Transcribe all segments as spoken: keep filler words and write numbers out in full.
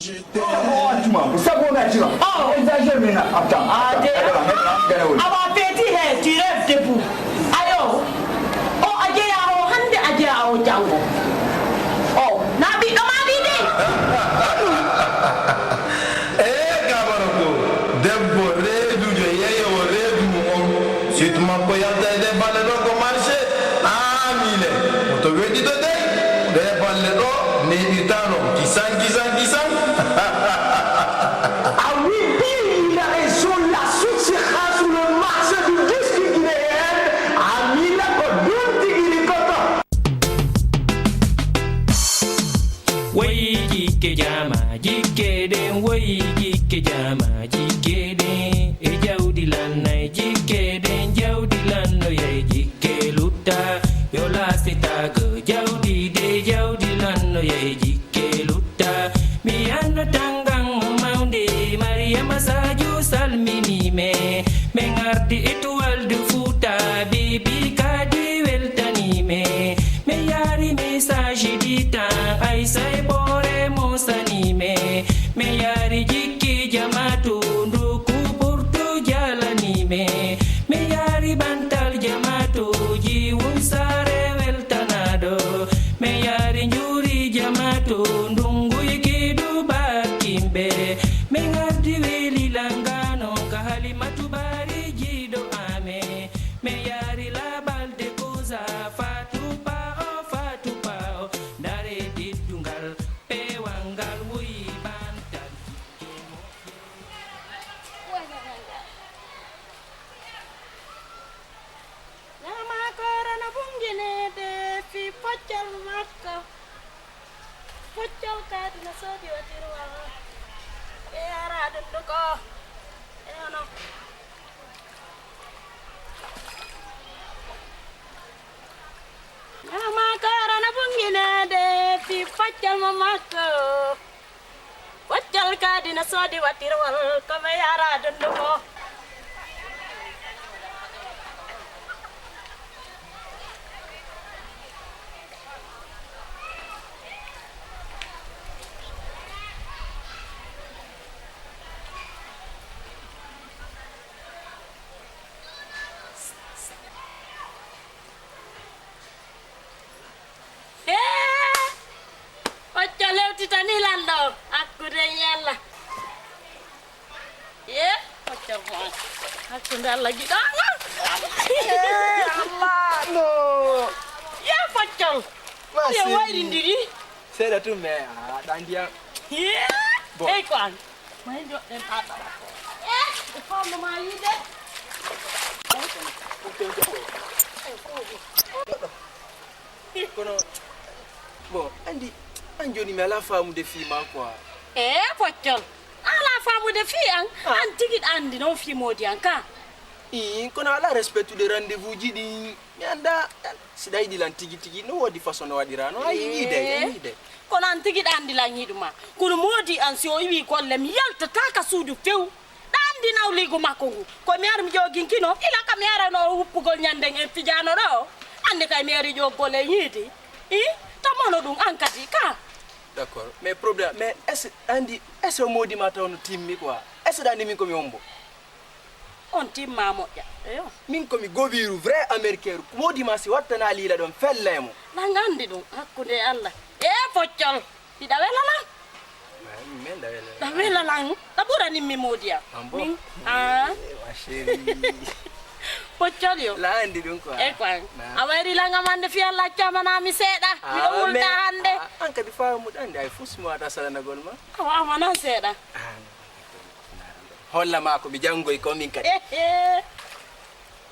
Attends, attends, attends. Oh, exagère maintenant. Attends, attends, attends, attends, attends. Awa petit, hey, tu rêves debout. Ayo. Oh, a jeya o hande, a jeya o jango. Oh, na ɓiɗɗo ma wi de. Eh, kabaro ko. Debbo reedujo, yeeyowo reedu mum on. Surtout makko yalta e ɗe balle ɗo ko marché. Ah, mile. Ko to weɗɗi ɗo dey. Ɗe balle ɗo neeɓirtano. Kisan, kisan, kisan. A wi bii yila e solla succès haa sur le marché du disque guinéen. A mila ko ɗum tigi ni koto. Woyi jikke jama, jikke ɗen, woyi jikke jama, jikke ɗen. E jawdi lannay, jikke ɗen, jawdi lannoyay, jikke lutta. Yo laasitago jawdi de, jawdi lannoyay, jikke lutta. Mi anno tangan mo mawnde, Mariama Sadio salmini me. Men ardi Étoile de Fouta, Bibi Kadi weltani me. Mi yaari message ɗi tan, Aysay Boore mosani me. Mi yaari jikki jamaatu, nduku burtu jalani me. Mi yaari bantal jamaatu, jiwun saare weltanaɗo. Mi yaari njuuri jamaatu, ndungu yikidu bakkimɓe. Mi ngardi weli langano, ka Halimatu Bari jiiɗo ame. Mi yaari labal de kusa, Fatu Pao, Fatu Pao. Ndare teddungal, peewal ngal wuyi bantal. Ɲama koora no bungineede fii poccol makko. Poccol kadi no soodi waɗirwal. Ɓe yara ɗum ɗo ko. E ono. Ɲama koora no bungineede fii poccol mo makko. Waccal kadi na soodi waɗirwal ko ɓe yara dunduko. Hee! Hocco lewtitani lanɗo hakkunde Yalla. Yee, hocco ko hakkunde Allah giɗo Allah. Ee, Allah, no. Yee, foccol. Yo wayrindiri. Seeɗa tun, mais a ɗan ndiyam. Yee, bon. Ey ko an. May joɗɗen aɗa. Ee, e fondement yiide. Kono, bon, andi, an jooni mi alaa faamude fii maa quoi. Ee, foccol. A alaa faamude fii an? Ah. An tigi ɗa andi non fii moodi an ka. Ii, kono alaa respectude rendez-vous ji ɗin. Mi anda, si ɗa yiɗi lan tigi tigi, no woodi façon no waɗira, no a yiɗi de, a yiɗi de. Kono an tigi ɗa andi lan yiɗu ma. Kono moodi an si o iwi golle, mi yaltata ka suudu few. Ɗa anndi nawliigu makko ngu? Ko mi ari mi jooginkino, ila ka mi arano huppugol ɲannden en fijaano ɗo. Anndi kay mi ari ƴoggol e ɲiidi. Ii, tamono ɗum an kadi ka. D'accord, mais problème, mais est-ce anndi, est-ce moodi ma taw no timmi quoi? Est-ce ɗa anndi min ko mi hombo? On timma moƴƴa. Eyo. Min ko mi gobiiru vrai américain, moodi ma si wattana liila ɗon, fella e mo. Lan anndi ɗum, hakkunde e Allah. E foccol. Hiɗa wela lan? Min ɗa wela lan. Ɗa wela lan? Ɗa ɓurani mi moodi am. An bo? Min? Ah. Eh, ma chérie. Poccol yo. La andi ɗum quoi. E quoi? Na. A wayri lan amande fi Allah accama na mi seeɗa. Ah, miɗo wulda hande. Ah, an kadi faamu ɗan de ay fus mo ata salanagol ma. Awa amana seeɗa. Ah, holla ma ko mi jangoy ko min kadi. Eh, eh.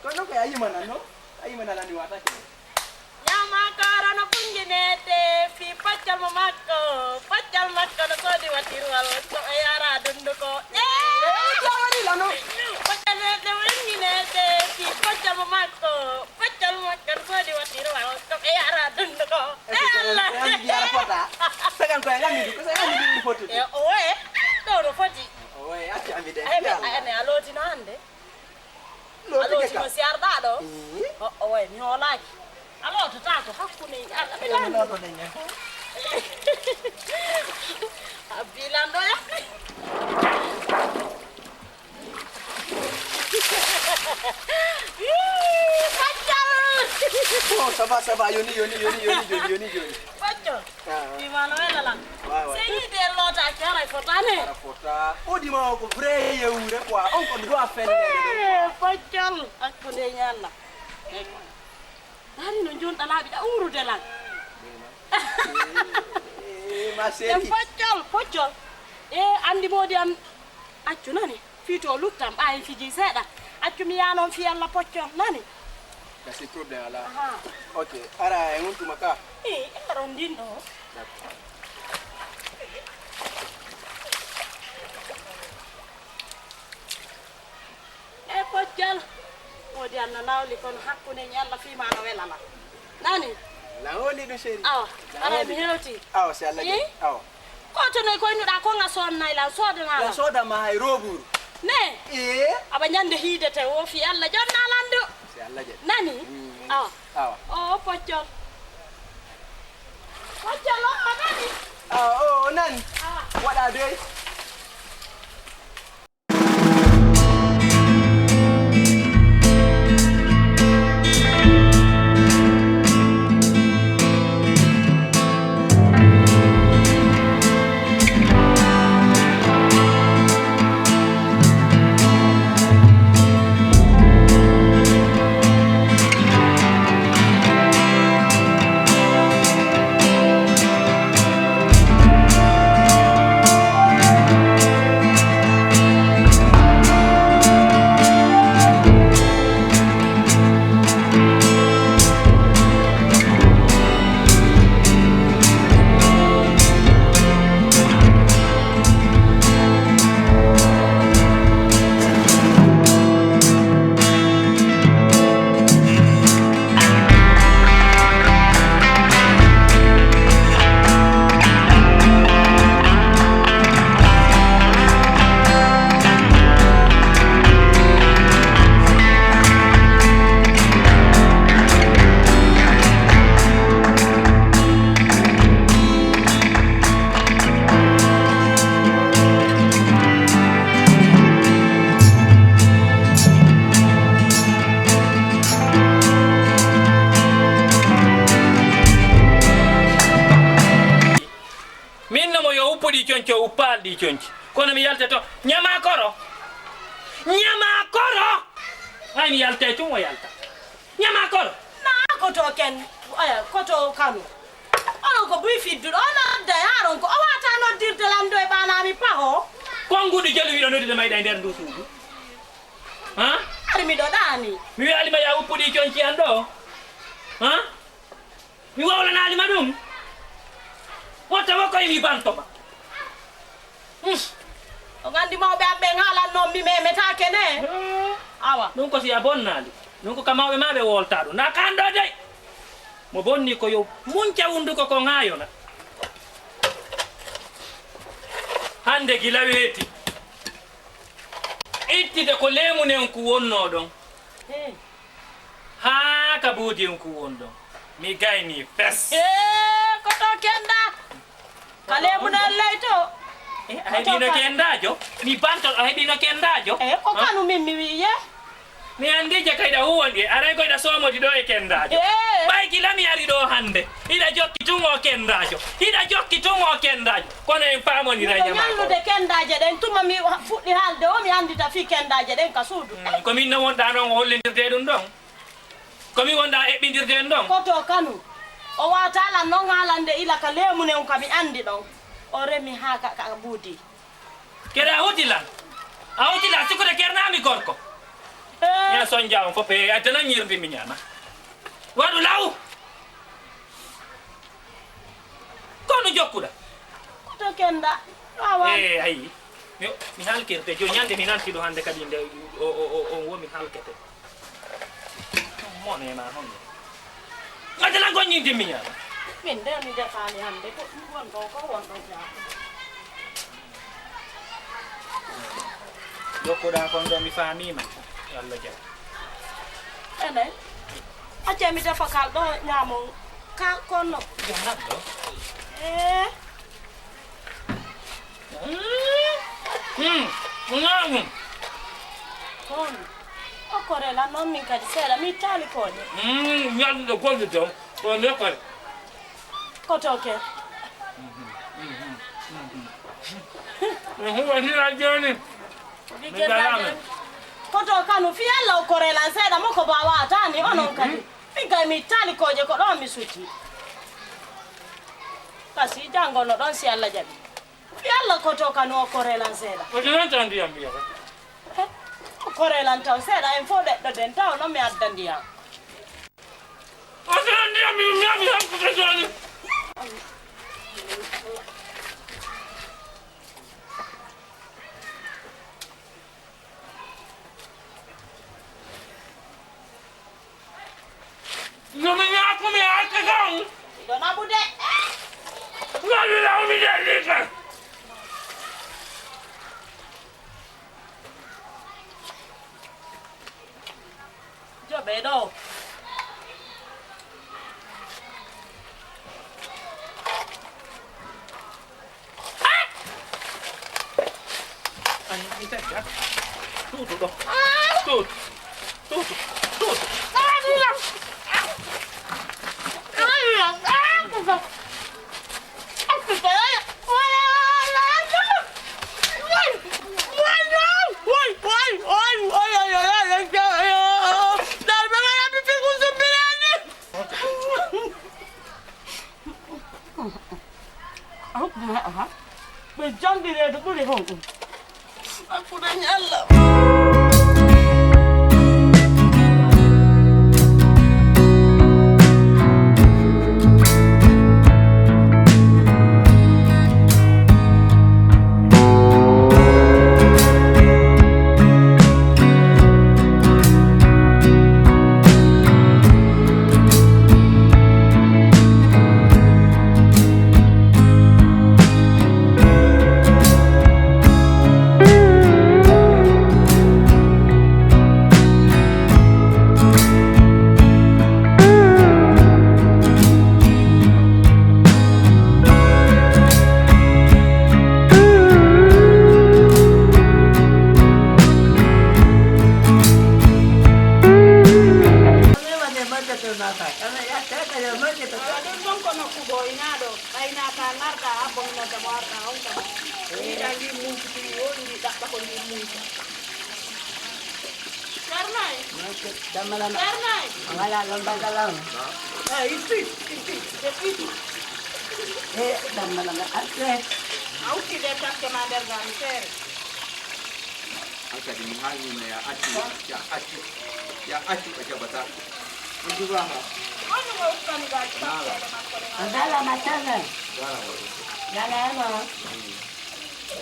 Kono ko a yimana no? A yimana lan ni wata ke. Ɲama koora no bungineede fii paccal mo makko, paccal makko no soodi waɗirwal, ko ɓe yara dunduko. Eh, jawani lano. Paccal neede bungineede fii paccal mo makko, paccal makko no soodi waɗirwal, ko ɓe yara dunduko. Eh, Allah. Yara fota. Sagan ko e ngammi du, ko sa ngammi du foti. Eh, oye, ɗo no foti. Oye, acca mi de. Ay, mais, ay, mais a lootino hannde. Lootude ka. A lootino si arɗa ɗo? Ii. O, o, way, mi hoolaaki. A loototaako hakkunde yimɓe. Alla, mi lootoɗen en. A bilanɗo ya. Ih, Faccol. Oh, ça va, ça va, yoni, yoni, yoni, yoni, yoni, yoni, yoni. Faccol. Ah, ah. Imano wela lan. Wa, wa. Sey yiide loota kara fotane. Kara fota. O di ma ko vrai yewre quoi. On ko do a felle. Eh, Faccol. Hakkunde ñalla. Dari no jonɗa laaɓi ɗa uurude lan. Eh, ma e seki. Poccol, Poccol. E, anndi moodi am, accu nani. Fii to luttam, ɓaayen fiji seeɗa. Accu mi yaa noon fii Alla Poccol, nani. Kasi problème ala. Aha. Ok, ara e on tuma ka. Eh, e aron ndin ɗo. D'accord. E Poccol. Moodi am no nawli kono hakkunde ñalla fii ma no wela lan. Nani? Lan holi ɗum, chéri. Awa, lan ara holi mi ɗum. Hewti. Awa, si Alla jaɓi. Ii? Awa. Ko to noy koy nuɗa ko nga sonnay lan, sodana lan. Lan soda ma hay robur. Ne? Ee? Aba ñande hiidete wo fii Alla jonna lan du. Si Alla jaɓi. Nani? Mm. Awa. Awa. O, Poccol. Poccol, o, o nani? Awa, o, o nani? Awa. Waɗa dey. Min no mo yo uppu ɗi conci, o uppaali ɗi conci. Kono mi yalta to, ñama koro. Ñama koro. Hay mi yalta e tun o yalta. Ñama koro. Na ko to ken, aya, ko to kanu. Onon ko buy fidduɗo, on adda yaaron ko o wata noddirde lan do e ɓanami paho. Konguɗo jalu wiɗo noddude mayɗa e nder ndu suudu. Ha? Ari miɗo ɗaani. Mi wi'ali ma ya uppu ɗi conci an ɗo. Ha? Mi wawlanaali ma ɗum. Wota wo koye mi banto ma. Hmm. On anndi mawɓe am ɓen haalan noon mi memetaake ne. Eh. Awa. Ɗum ko si a bonnaali. Ɗum ko ka mawɓe ma ɓe wolta ɗum. Na ka an ɗo dey. Mo bonni ko yo munca wunduko ko ŋaayona. Hannde gila weeti. Ittide ko leemunen ku wonnoo ɗon. Eh. Haa ka buudin ku won ɗon. Mi gayni fes. Eh, ko to kenda. Ka leemunen ley to. Eh, a heɓino kendaajo? Mi banto, a heɓino kendaajo? Eh, ko kanu min mi wi'i ye. Mi anndi je kayɗa huwonɗi, aray koyɗa soomodi ɗo e kendaajo. Eh. Ɓay gila mi ari ɗo hannde. Hiɗa jokki tun o kendaajo. Hiɗa jokki tun o kendaajo. Kono en paamondiray ñama ko. Miɗo ñallude kendaaje ɗen. Tuma mi fuɗɗi haalde o, mi anndita fii kendaaje ɗen ka suudu. Mm, ko min no wonɗa noon o hollindirde ɗum ɗon. Ko mi wonɗa eɓɓindirde en ɗon. Ko to kanu. O waatalan noon haalande ila ka leemunen ka mi anndi ɗon. O remi haa ka, ka buudi. Kede a hoti lan. A hoti lan sikkude kernami gorko. Eh. Ya sonja on fof e adana ñirndi mi ñaama. Waɗu law. Kono jokkuɗa. Ko to kenda. Wawa. Eh, ayi. Mi, mi halkirte. Jo ñande mi nanti ɗo hannde kadi nde o, o, o, on wo mi halkete. Mone ma honno? Ngadda lan goññi ndimmi ñaama. Min de mi defaani hannde ko won ɗo ko won ɗo jaako. Jokkuɗa kon ɗo mi faamiima. Yo Allah jaɓ. Ene. Acca mi defa kal ɗo ñaamon ka konno. Jom nan ɗo. Eh. Hmm, ko naaɗum. Kono, o korela noon min kadi seeɗa, mi ittaali kooƴe. Hmm, yallude golle taw, ko nekkore. Koto ke. Ko huwa hira jooni. Mi gardani. Koto kanu, fi Allah o korelan seeɗa mo ko bawa tani, onon kadi. Fi gay mi ittaali kooƴe ko ɗo mi suti. Kasi janngo no ɗon si Allah jaɓi. Yalla koto kano o korelan seeɗa. O jananta ndiyam mbiyata. Eh, o korelan taw seeɗa en fof ɓeɗɗo den taw no mi adda ndiyam. O jananta ndiyam mi mi mi hanko ka joni. Yo mi ñaakumi haalde kam. Miɗo naɓude. Yo mi lawmi jallika. Joɓe ɗo. Tuutu ɗo. Tuutu. Tuutu. Tuutu. A hokku mo heɗa ha ɓe jamɗi reedu ɓuri hon ɗum. Hakkunde ñalla. Ɗum ɗon ko nokku goo ina ɗo, ɓay naa ka ngarɗa, abbo mi nodda mo arta, on kam. Yiɗa ndi muusi, tigi woni ndi ɗaɓɓa ko ndi muusa. Ceerno e? Dammalama. Ceerno e? Wala ɗon bagalam. Eh, itti, itti, itti. Eh, dammalama, atte. A utti ɗe takke ma nder gami feere. Hankadi mi haalnima ya accu, ya accu, ya accu ɓe jaɓata. On subaaka. Honno mo ukkani gaaji makko ɗe? A dala ma tana. Dala ma. Dala ma. Mm.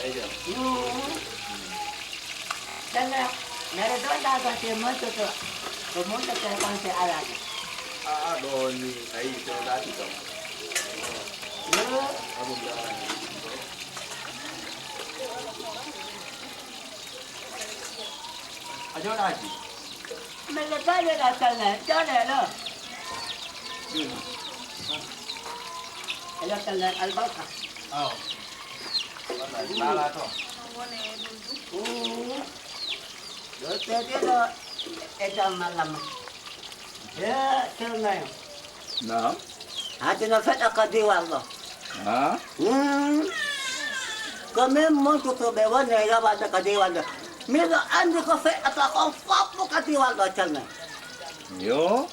Eyi jam. Mm. Tana, mere ɗo ndaga te monto to. Ko monto to e konse alade. A, a, ɗo ni, ayi, to ndati kam. Yo. Abu ndara. A jooɗaaki? Mille baɗe la talla, jooɗe ɗo. Jooɗi. Ela talla albarka. Awa. Wallahi, laalaa toon. Mm. Ɗo seede ɗo e jam malla ma. He, Ceerno en. Naam. Haade no feƴƴa ka diwal ɗo. Ah? Hmm. Ko min montotooɓe woni e yawande ka diwal ɗo. Miɗo anndi ko feƴƴata kon fof ka diwal ɗo, Ceerno en. Yo.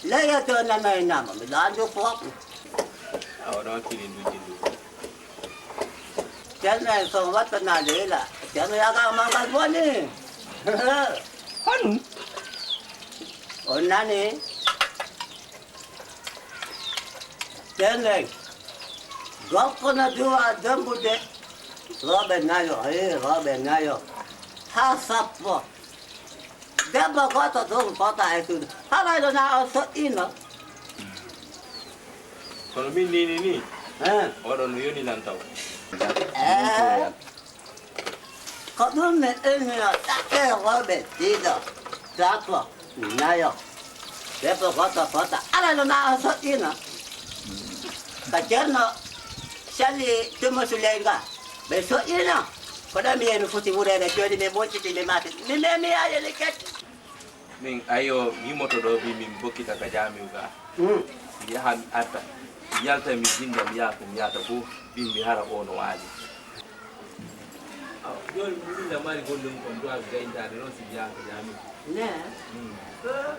Leyɗe to nano e ñaamo, miɗo anndi fof. A oɗon kili ndujji ndu. Ceerno en, so on wattanaade ila, Ceerno Yaga Mangal boni. Hanu? On nani? Ceerno en, gorko no duwa dembude rewɓe nayo, eh, rewɓe nayo, haa sappo. Debbo gooto tun fota e suudu. Haray ɗo na o soƴƴino. Kono min ni, ni, ni. Eh. Oɗo no yoni lan taw. Eh. Ko ɗum mi innino ɗaɓɓe rewɓe ɗiɗo, tato, nayo. Debbo gooto fota. Haray ɗo na o soƴƴino. Ka Ceerno Sali Tuma Suleyga. Ɓe soƴƴino. Ko ɗo mi yehi mi foti wureede, jooni mi moƴƴiti, mi maati. Mi memi yaade likket. Min, ayo, mi yimoto ɗo, bi min bokkita ka jaamiu ga. Mm. Mi yaha, mi arta. Mi yalta, mi jinda, mi yaha ko mi yahata fof. Bi mi hara o no waali. Awa, jooni mi winda mari golle mum kon, duwa mi gayintaade noon si mi yaha ka jaamiu. Ne? Mm. Eh,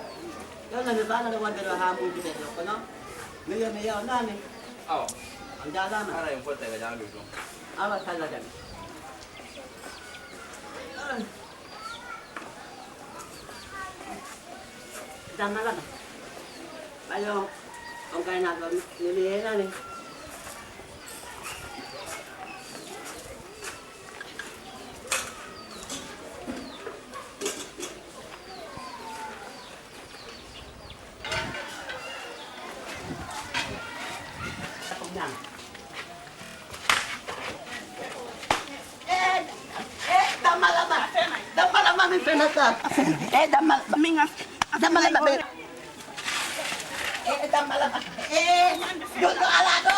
ɗon no mi faanano wonde ɗo haa muujide ɗo, kono mi wiya mi yewnani. Awa. On jaaraama. Hara en fotta ka jaamiu toon. Awa, kala jam. Dammalama. Ɓayo on gaynaaɗo mi, mi yenani. Eh, eh, Dammalama. Dammalama, mi fenata. Eh, Dammal-, min as-, Dammalama, ɓe. Eh, Dammalama. Eh, jollo alaa ɗo.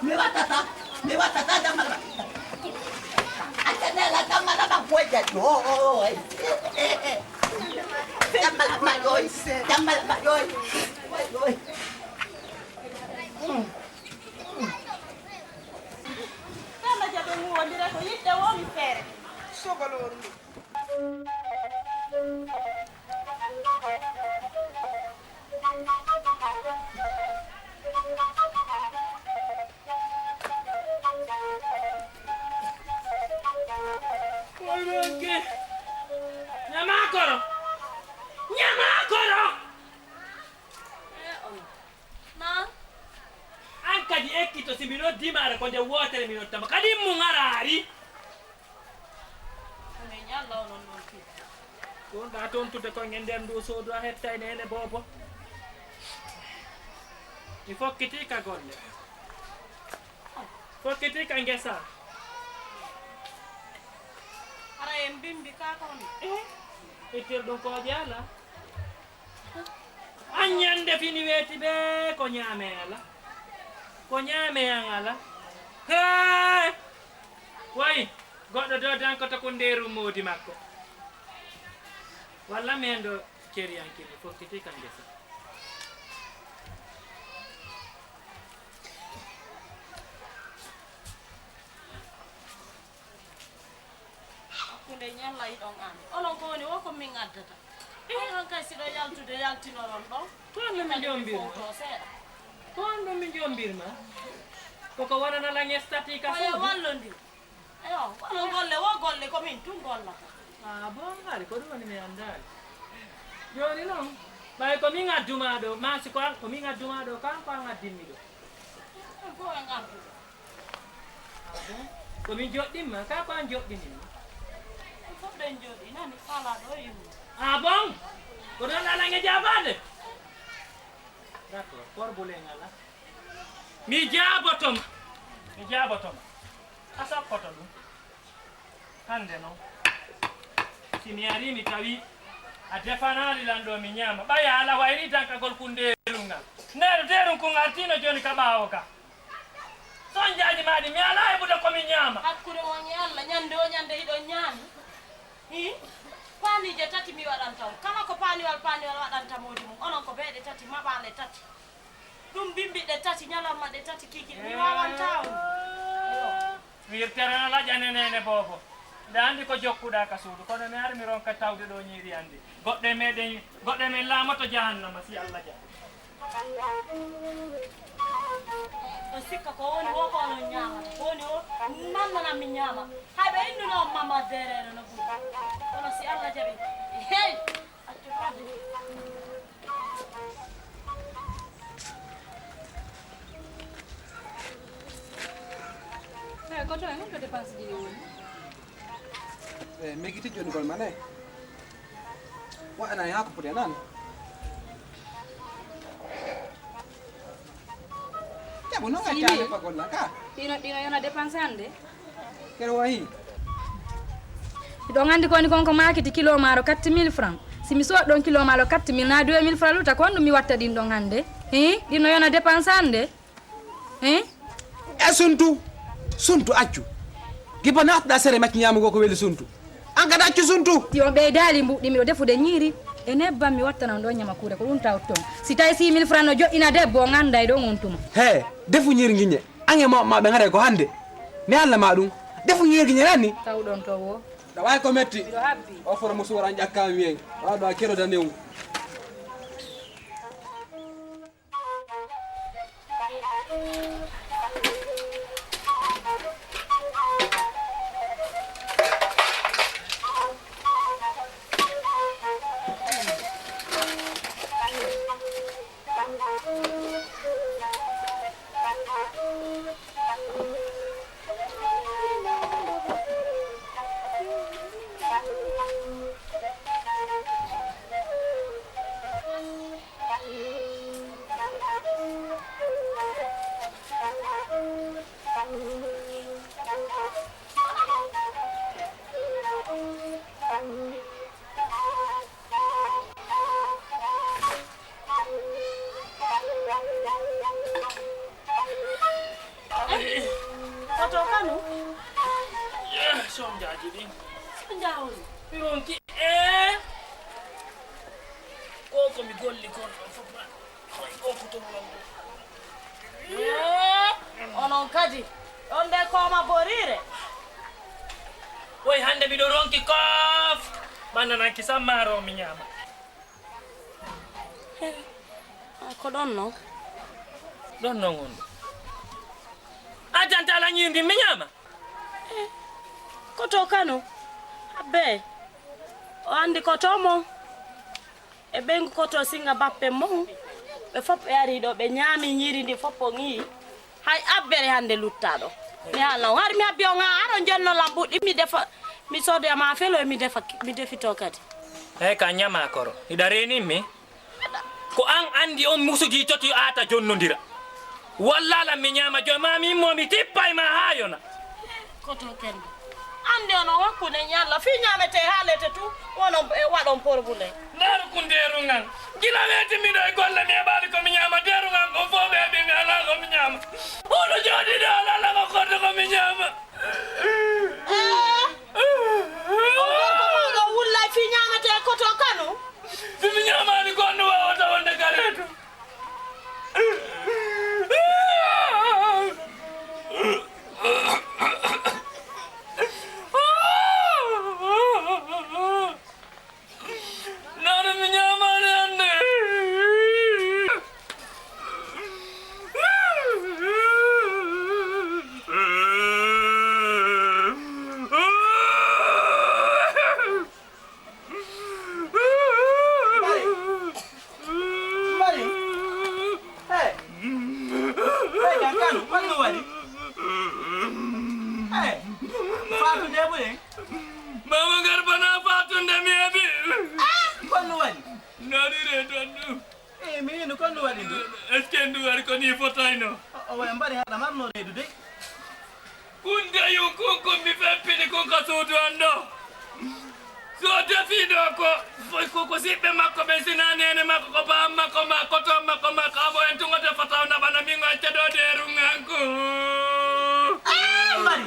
Mi wattata. Mi wattata, Dammalama. Acca nela, Dammalama, ko jaggi. Oh, oh, oh, eh. Eh, eh, eh. Dammalama, yoy. Dammalama, yoy. Yoy, yoy. Mm. Kala jaɓe nguwondire ko yiɗde woni feere. Sogolooru ndu. Koyronke. Ñamakoro. Ñamakoro. Eh, on. Naam. An kadi ekkito, si mi noddii ma ara ko nde wootere mi noddata ma. Kadi mum araari. Ko mi ñalla onon ɗon fii. Ɗon ɗa toon tudde ko ngen nder ndu suudu a hettay neene boobo. Mi fokkitii ka golle. Fokkitii ka ngesa. Hara en bimbi ka ko mi. Eh, ittir ɗum ko jaala. An ñande fini weeti ɓe ko ñaame ala. Ko ñaame an ala. Hee! Wayi, goɗɗo do dan ko to ko nderu moodi makko. Walla men ɗo ceriyankini fokkiti ka ngesa. Hakkunde ñalla iɗon an. Onon ko woni wo ko min addata. Onon kay siɗo yaltude yaltinoron ɗon. Ko honno mi jombirma? Ko honno mi jombirma? Koko wonana lan estati ka suudu. Ko yo wallondir. Eyo, kono golle wo golle ko min tun gollata. Ah, bon, hari ko ɗum woni mi anndaali. Jooni noon, ɓay ko min adduma ɗo, maa si ko an, ko min adduma ɗo, kan ko an addinmi ɗo. Ko en addu. Ah, bon? Ko min joɗɗinma, ka ko an joɗɗinimma? En fof ɗen jooɗi, nani, fala ɗo yumma. Ah, bon? Ko ɗon alan e jaabaade? D'accord, problème alaa. Mi jaabotoma. Mi jaabotoma. A sokkoto ɗum. Hannde noon, si mi arii mi tawi a defanaali lan ɗo mi ñaama, ɓay a ala wayri dankagol kundeeru ngal. Neeru deerum kun artiino jooni ka ɓaawo ka. Sonjaaji maa ɗi mi alaa heɓude ko mi ñaama. Hakkunde mon e Alla, ñande o ñande hiɗon ñaami. Hii? Paaniije tati mi waɗanta on. Kala ko paaniwal paaniwal waɗanta moodi mum, onon ko beeɗe tati, maɓaale tati. Ɗum bimbi ɗe tati, ñalamma ɗe tati, kiikiiɗe. Mi waawanta on. Yo. Wirtere no laƴa neneene boobo. Nde anndi ko jokkuɗaa ka suudu, kono mi ari mi ronka tawde ɗo ñiiri anndi. Goɗɗo e meɗen, goɗɗo e men laamoto jahannama, si Alla jaɓi. On sikka ko woni wo ko onon ñaamata, ko woni wo nannanan mi ñaama. Hay ɓe innuno on mama dereere no ɓuri. Kono si Alla jaɓi, hey! Accu ɗum. Eey, ko to en to dépense ɗi woni? Eey, mi yejjiti jonnugol ma ne. Waɗana yaa ko foti nan. Jaɓu noon a Sini. Jaani pagol lan ka. Ɗino, ɗino yona dépense hannde. Kere wayi. Hiɗon anndi ko woni kon ko maakiti kilo maaro quatre mille francs. Si mi soodi ɗon kilo maaro quatre mille, na deux mille francs luta, ko honɗum mi watta ɗin ɗon hannde? Hii? Ɗino yona dépense hannde? Hii? E suntu, suntu accu. Giba naatɗa sere macci ñaamugo ko weli suntu. An kadi accu suntu. Si on ɓeydaali mbuɗɗi, miɗo defude ñiiri e nebbam, mi wattana on ɗo ñama kuure, ko ɗum tawton. Si tawi six mille francs no joɗɗina debbo, on annday ɗon on tuma. He, defu ñiiri ngiñe. An e mawɓe ma ɓe ngaray ko hannde. Mi haalna ma ɗum. Defu ñiiri ngiñe nani. Tawɗon to wo. Ɗa waawi ko metti. Miɗo habbi. O foro mo suwara an ƴakka mi en. Wa ɗo a keɗo danewu. Koto kanu? Sonjaaji ɗin. Sonjaaji. Mi ronki. Eh. Ko ko mi golli kon ɗo fof ma. Koy ko ko to wongo. Eh, onon kadi. Ɗon de koma borire. Woy hannde miɗo ronki kof. Bannananki sammaro mi ñaama. He, a ko ɗon non? Ɗon non on. A janta ala ñiindi mi ñaama. He, koto kano. Abbe. O andi koto mon. E ɓeyngu koto singa bappe mon. Ɓe fof ɓe ari ɗo, ɓe ñaami ñiiri ndi fof on ii. Hay abbere hannde luttaɗo. Mi haalna on. Hari mi habbi on haa aron jonno lam ɓuɗɗi mi defa, mi soodoya ma felo e mi defa, mi defito kadi. Hey, ka ñama koro. Hiɗa reeni mi? Ko an andi on musuji toti aata jonnondira. Wallala mi ñaama joy ma mi immo mi tippa e ma haa yona. Koto kende. Andi on on hakkunde ñalla. Fii ñaamete haalete tu, wonon e waɗon porbule. Ndaaru kun deeru ngan. Gila weeti miɗo e golle mi heɓaali ko mi ñaama. Deeru ngan ko fof ɓe heɓi mi alaa ko mi ñaama. Oɗo jooɗi ɗo alaa ko kordo ko mi ñaama. Eh, on gorko mawɗo wullay fii ñaamete koto kanu. Si mi ñaamaali ko on wawata wonde gareeto. Nana mi ñaamaani hannde. Mari. Mari. Hey. Hey, kan, kan, kan no waɗi? Hey. Faatu nde ɓuri. Mama Garba na faatu nde mi heɓi. Ah, kon no waɗi? Nari reedu an ɗum. Eh, mi hino kon no waɗi ɗum? Est-ce que ndu wari ko ni fotayno? O, o, en mbaɗi haɗa marno reedu de. Kun dayu kun, kun mi feppini kun ka suudu an ɗo. So defi ɗo ko, ko, ko siɓɓe makko ɓe sina nene makko, ko baam makko ma, ko toon makko ma, ko abo en tungoto fataw na bana min o acca ɗo deru nganku. Ah, mari.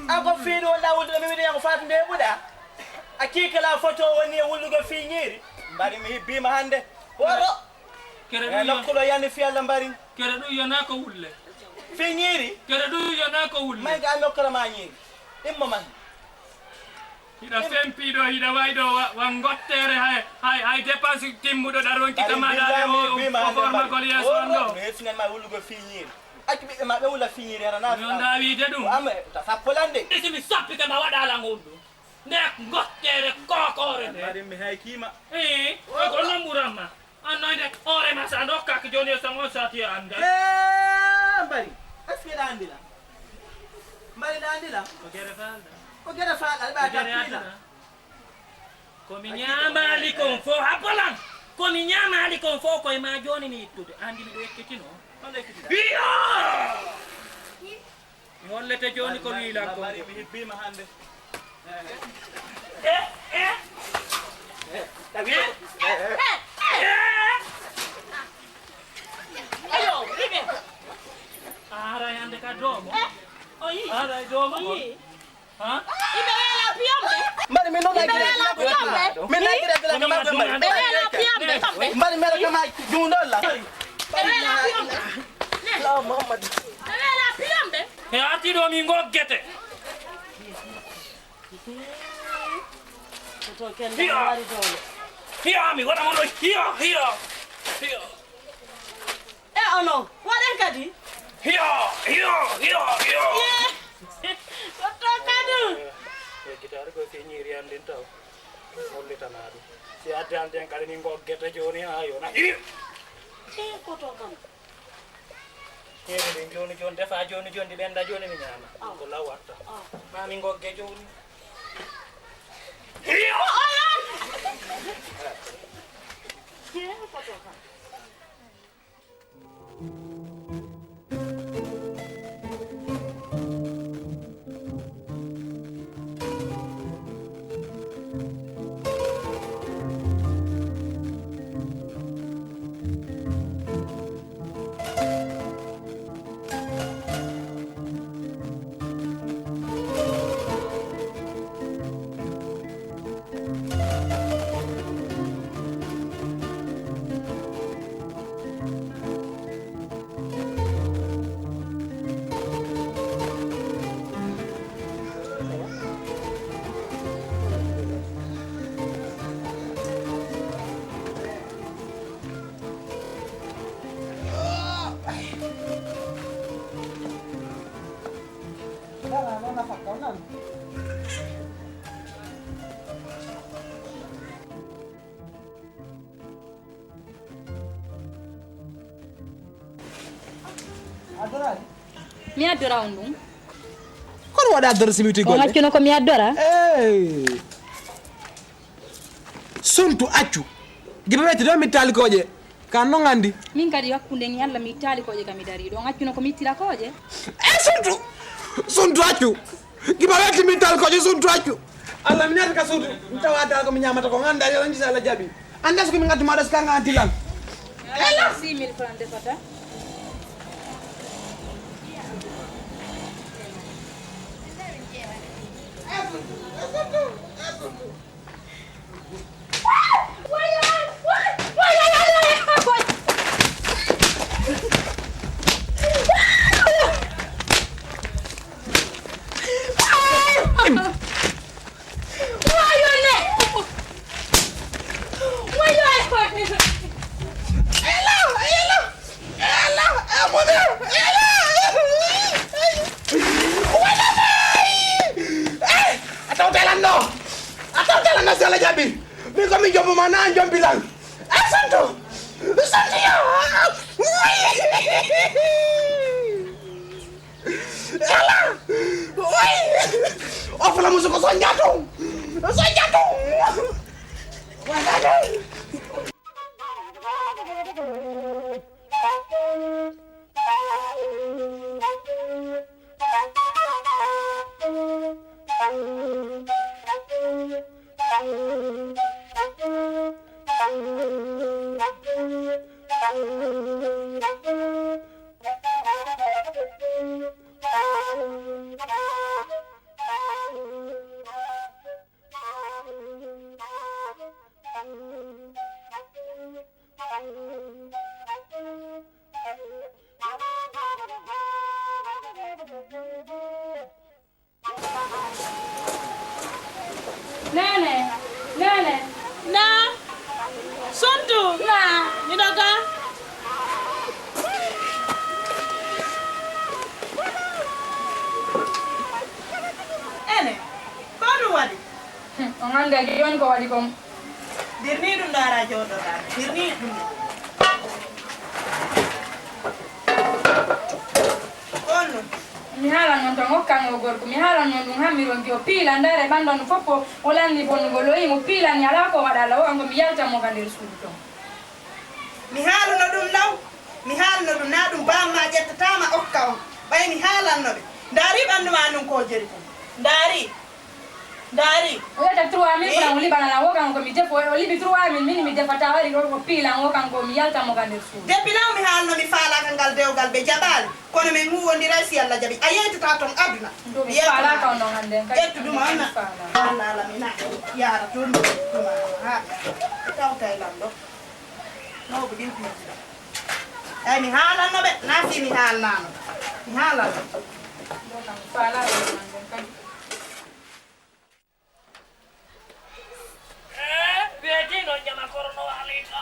Ako fiiɗo walla wulde mi wiɗi yanko faatu nde buɗa. A kiikala foto woni e wullugo fiiñiiri. Mbari mi hibbima hannde. Woro. Kere e ɗum yo- nokkuɗo yani fi Allah mbari. Kere ɗum yona ko wulle. Fiiñiiri. Kere ɗum yona ko wulle. May ga nokkora ma ñiiri. Immo man. Hiɗa fempi ɗo, hiɗa wayi ɗo wa, wa ngottere hay, hay, hay dépense timmuɗo ɗa ronki kama ɗa o, o, o formagol yeeso an ɗo. No yettunen ma wullugo fiiñiiri. Accu ɓiɓɓe ma ɓe wulla fiiñiiri hara nafi. Yo ndawiide ɗum. Ko am ta sappo lande. Isi mi sappike ma waɗa lan on ɗum. Nde ngottere kokore nde. Mbaɗi mi hay kiima. Eh, ko non ɓuran ma. An noy nde hoore ma sa ndokkaki joni e sango sati e andal. Eh, Mbari. Est-ce que ɗa andi lan? Mbari ɗa andi lan? Ko gere falɗa. Ko gere falɗa, ɗa tappi lan. Ko mi ñaamaali kon fo, habbo lan. Ko mi ñaamaali kon fo, koye ma joni mi ittude. Andi miɗo ekkitino. Hono ekkitino? Iyo! Mi hollete jooni ko wiilan kon. Bari mi hibbima hannde. Eh, eh. Eh, eh. Ayo, riɓe. A haray hannde ka doomo. O yii. Aɗa e dow o yii. Ha? Iɓe weela piyomɓe. Mbaɗi min noon. Iɓe weela piyomɓe. Min naggiri e dila kama ɓe mbaɗi. Ɓe weela piyomɓe. Mbaɗi mbeɗa kama juundol la. Ɓe weela piyomɓe. La Muhammad. Ɓe weela piyomɓe. E arti ɗo min goggete. Hiya! Hiya, mi waɗa mon ɗo. Hiya, hiya, hiya. E ono, waɗen kadi. Hiya, hiya, hiya, hiya. Yee. Ko to kadu. E gitaare ko si ñiiri an ɗin taw. Hollitanaa ɗum. Si addi an ɗen kadi min goggete jooni haa yona. Hiya. E ko to kam. Ƴeewi ɗin jooni jooni, defa jooni jooni, ɗi ɓennda jooni, mi ñaama. Ɗum ko law watta. Ma min ngogge jooni. Mi addora on ɗum. Kono waɗa addora si mi witi ko golle? Accuno ko mi addora. Ey. Suntu accu. Giba wetti ɗo mi taali kooƴe. Ka non anndi. Min kadi hakkunde ni Allah mi taali kooƴe ka mi dari ɗo. Accuno ko mi ittira kooƴe. E suntu. Suntu accu. Giba wetti mi taali kooƴe suntu accu. Allah mi nata ka suntu. Mi tawa dal ko mi ñamata ko ngannda yo ngi Allah jabi. Annda ko mi ngaddu ma ɗo si ka nganti lan. Ala six mille francs defata. A tawtelan ɗo. A tawtelan ɗo, si Allah jaɓi. Min ko min jombo ma, na an jombi lan. A santo. Santo yo. Ala. Oy. O fala musu ko sonja to. Sonja to. Wala. Nene, nene. Na. Sontu. Na. Miɗo ga. Ene. Ko ɗum waɗi? Hmm, on anndaa jooni ko waɗi kon. Dirni ɗum ɗo ara jooɗoɗaa. Dirni ɗum. On ɗum. Mi haalan noon tan, okkan o gorko. Mi haalan noon ɗum, hammiron ki o piila, ndaare ɓanndu ndu fof o, o lanni bonnugol, o yi mo piilan, alaa ko waɗa, Alla o, ango mi yaltan mo ka nder suudu ton. Mi haaluno ɗum law, mi haaluno ɗum, naa ɗum baamma ƴettataama okka on, ɓay mi haalanno ɓe. Ndaari ɓanndu maa ndun ko jeri kon. Ndaari. Ndaari. O yetta trois mille francs, o liɓana lan, o kanko mi defo, o liɓi trois mille, min mi defata, wari ɗo, o piilan, o kanko mi yalta mo ka nder suudu. Depuis lan mi haalno mi faalaaka ngal dewgal, ɓe jaɓaali. Kono min huuwondiray si Alla jaɓi. A yeytata ton aduna. Ɗum mi faalaaka on non hannde, kadi. Ƴettu ɗum on. Mi faalaaka. Alla, Alla, mi na yaara ton ɗum. Ɗum a, ha, ɓe tawtay lan ɗo. Noobu ɗin piiji ɗo. Ay, mi haalanno ɓe, na si mi haalnaano. Mi haalanno. Ɗo kam mi faalaaka on hannde, kadi. Eh, weeti noon, jama koro no waalii ka.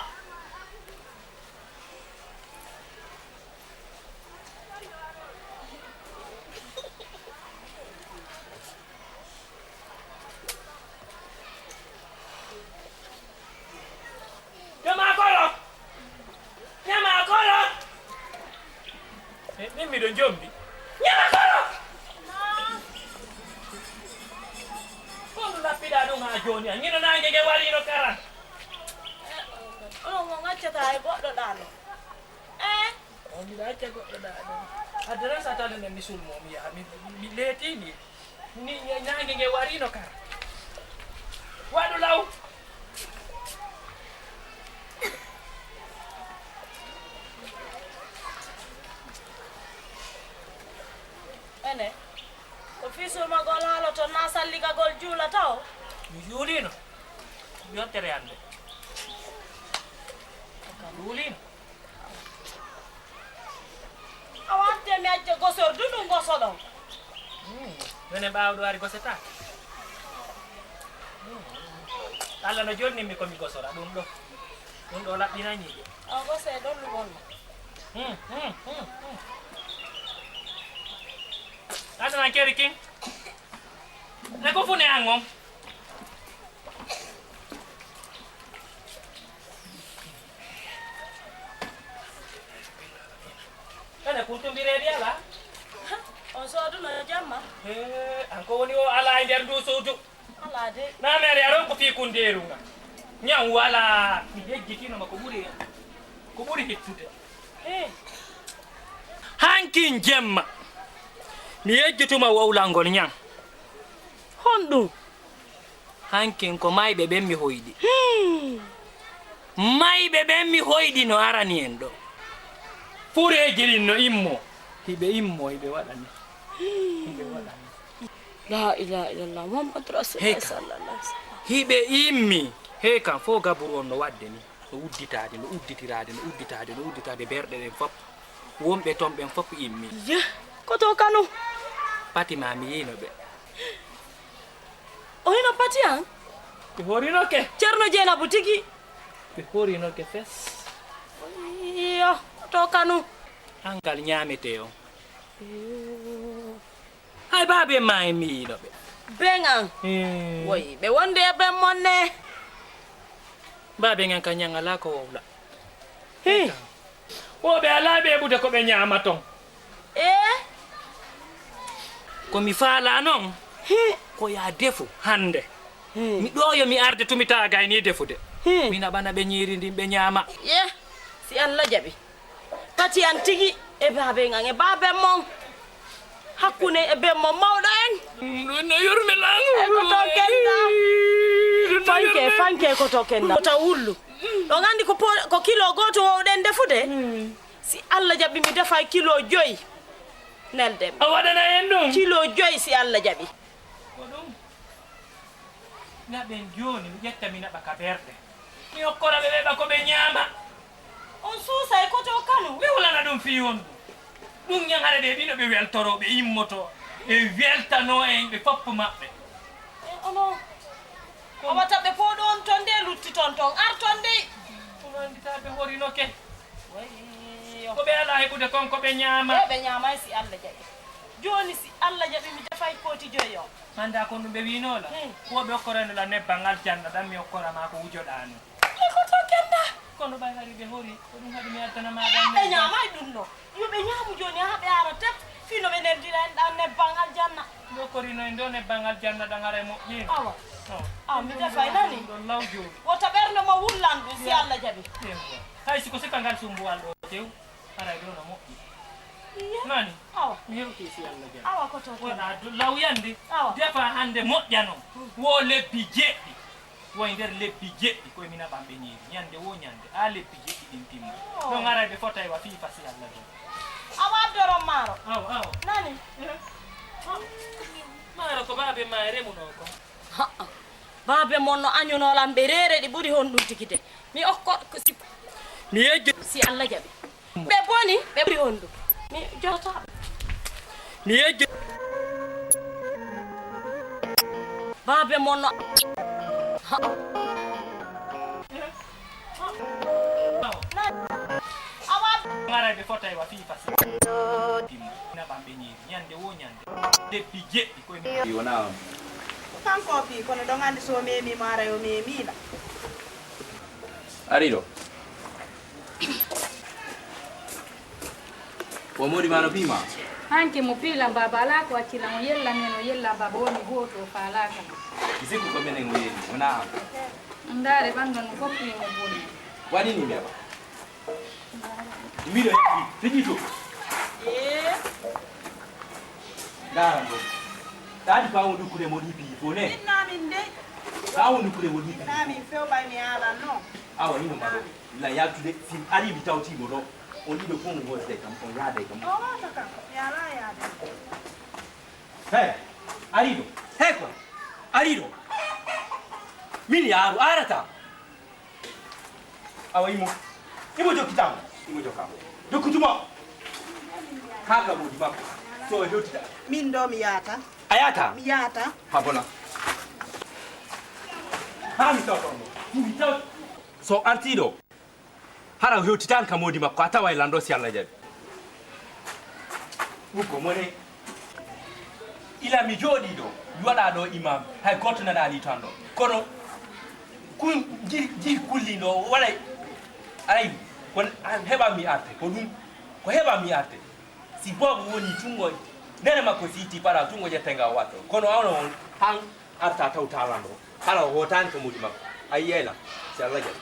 Jama koro! Jama koro! E, min miɗo jombi. Jama koro! Honɗum ɗaɓɓiɗaa ɗum haa jooni? An, hino naange nge wariino karan. Onon on accata e goɗɗo ɗaano. Eh? On mbiɗa acca goɗɗo ɗaano. Adresse a tan enen mi sulmo, mi yaha, mi, mi leetini. Ni, ni, naange nge wariino kara. Waɗu law. Ene, ko fii surmagol haaloton naa salligagol juulata o? Mi juuliino. Yontere hannde. Mi juuliino. A watte mi acca gosor du ɗum gosoɗon. Hmm. Minen ɓaawo ɗo ari gosetaake. Hmm. Allah no jolnimmi ko mi gosora ɗum ɗo. Ɗum ɗo laɓɓinanii de. A gose ɗon luwon. Hmm, hmm, hmm, hmm. Adana keri king. Ne ko fune an on? Ene kuntumbireeɗi alaa? On sooduno jamma? Hee, an ko woni o alaa e nder ndu suudu? Alaa de. Na mere aron ko fii kundeeru nga. Ñaw walaa. Mi yejjitino ma ko ɓuri, ko ɓuri hittude. Hee. Hankin jemma. Mi yejjituma wowlangol ñan. Honɗum? Hankin ko mayɓe ɓen mi hoyɗi. Hmm. Mayɓe ɓen mi hoyɗi no arani en ɗo. Fureeji ɗin no immo. Hiɓe immo, hiɓe waɗani. Hiɓe waɗani. La ilaha illallah, Muhammadu Rasulullah. Hey, ka. Sallallahu alaihi wasallam. Hiɓe immi. Hey, kan fof gaburu on no waɗde ni. No udditaade, no udditiraade, no udditaade, no udditaade, berɗe ɗen fof. Wonɓe toon ɓen fof immi. Yeh, koto kanu? Pati ma mi yiino ɓe. O hino pati an? Ɓe horinoke. Ceerno Jeynabu tigi. Ɓe horinoke fes. Iyo, to kanu. Angal ñaametee on. Iyo. Hay baabe ma en mi yiino ɓe. Ben an? Hmm. Woy, ɓe wonde e ben mon ne. Baabe ngan ka ñan alaa ko wowla. Hi. Wo ɓe alaa ɓe ɓude ko ɓe ñaama ton. Eh? Ko mi faalaa non, hi, ko yaa defu hannde. Hi. Mi ɗo yo mi arde tumi taagay ni defude. Hi. Mi naɓana ɓe ñiiri ndin ɓe ñaama. Ye, si Allah jaɓi. Pati an tigi e baaben an e baaben mon. Hakkunde e ben mon mawɗo en. Ɗum no yurme lan. E ko to kenda. Fanke, fanke ko to kenda. Ko ta wullu. Ɗon anndi ko po-, ko kilo gooto wowɗen defude? Hmm. Si Allah jaɓi, mi defay kilo joyi. Nelden. A waɗana en ɗum? Kilo joyi, si Allah jaɓi. Ko ɗum? Naɓen jooni, mi ƴetta, mi naɓa ka berɗe. Mi okkora ɓe, ɓe ɓa ko ɓe ñaama. On suusay koto kanu? Mi hulana ɗum fii on ɗum. Ɗum ñaŋare ɓe ɓino ɓe weltoroo, ɓe immoto, ɓe weltanoo en, ɓe foppu maɓɓe. E onon? Ko wata ɓe pooɗo on ton de, lutti ton ton, ar ton de. Kono anndita ɓe horinoke. Wayyo. Ko ɓe alaa heɓude kon ko ɓe ñaama. E ɓe ñaamay si Allah jaɓi. Jooni si Allah jaɓi mi defay kooti joyi on. Anndaa kon ɗum ɓe wiinoo la? Hmm. Wo ɓe okkorayno la nebban aljanna ɗan mi okkora maa ko wujoɗaa non. E ko to kenda? Kono ɓay hari ɓe hori, ko ɗum haɗi mi addana maa ɗan nebban. Ɓe ñaamay ɗum ɗo. Yo ɓe ñaamu jooni haa ɓe ara tet, fii no ɓe neldira en ɗan nebban aljanna. Ɓe okkorino en ɗo nebban aljanna ɗan haray moƴƴi. Awa. Oh. Ah, mi defay nani? Ɗum ɗon law jooni. Wota ɓernde mo wullan ɗum si Allah jaɓi. Yewwa. Hay si ko suka ngal sumbuwal ɗo tew, haray ɗo no moƴƴi. Nani? Awa. Mi hewti si Allah jaɓi. Awa ko to. Wona do lawyande. Awa. Defa hande moƴƴano. Wo lebbi jeɗɗi. Woy nder lebbi jeɗɗi koye mi naɓan ɓe ñiiri. Ñande wo ñande. A lebbi jeɗɗi ɗin timma. Oh. No ŋaray ɓe fotay wa fii fasi Allah jaɓi. Awa addoron maaro. Awa, awa. Nani? Eh? Maaro ko baabe ma e remuno ko. Ha. Baabe mon no añunoo lan ɓe reere ɗi ɓuri honɗun tigi de. Mi okko ko si. Mi yejjo. Si Allah jaɓi. Ɓe boni, ɓe ɓuri honɗun. Mi jota. Mi yejjo. Baabe mon no. Ha. Awa. Ŋaray ɓe fotay wa fii fasi. Naɓan ɓe ñiiri. Ñande wo ñande. Debbi jeɗɗi koye mi. Wona on. Kanko o fii, kono ɗon anndi so o meemii mo ara yo meemii la. Ari ɗo. O moɗi ma no fii ma? Hanke mo fii lan baaba alaa ko acci lan o yella men o yella baaba woni gooto o faalaaka lan. Mi sikku ko menen o yeeli, wona an. Ndaare ɓandu no fof fii mo boni. Waɗi ni mi aba. Mbiɗo yaɓi, fiji to. Ee. Ndaara ɗo. Taadi faa won dukkude mo ɗiipi fof ne. Min naa min dey. Faa won dukkude mo ɗiipi. Naa min few ɓay mi aalan no. Awa, himo mbaɗo. La yaltude, si mi arii mi tawtii mo ɗo. On ɗiɗo fof mo hootete kam, on yaade kam. O hoota kam, mi alaa yaade. Hey, ari ɗo. Hey, ko. Ari ɗo. Min yaaru, arata. Awa, imo. Imo jokkitamo. Imo jokkamo. Jokkutumo. Haa ka moodi makko. So o hewtita. Min ɗo mi yaata. A yaata? Mi yaata. Ha bona. Haa mi tawta mo. Mi tawta. So artii ɗo. Hara o hewtitan ka moodi makko. A taway lan ɗo si Allah jaɓi. Ɗum ko mone. Ila mi jooɗii ɗo, mi waɗaa ɗo imaam, hay gooto nanaali tan ɗo. Kono kun jii, jii kulli ɗo, waɗay, aray, ko heɓan mi arte, ko ɗum, ko heɓan mi arte. Si boobo woni tungo, nene makko si itti para tungo ƴettenga o watto. Kono ano on, han arta tawta lan ɗo. Kala o hootaani ko moodi makko. A yi'ay lan, si Allah jaɓi.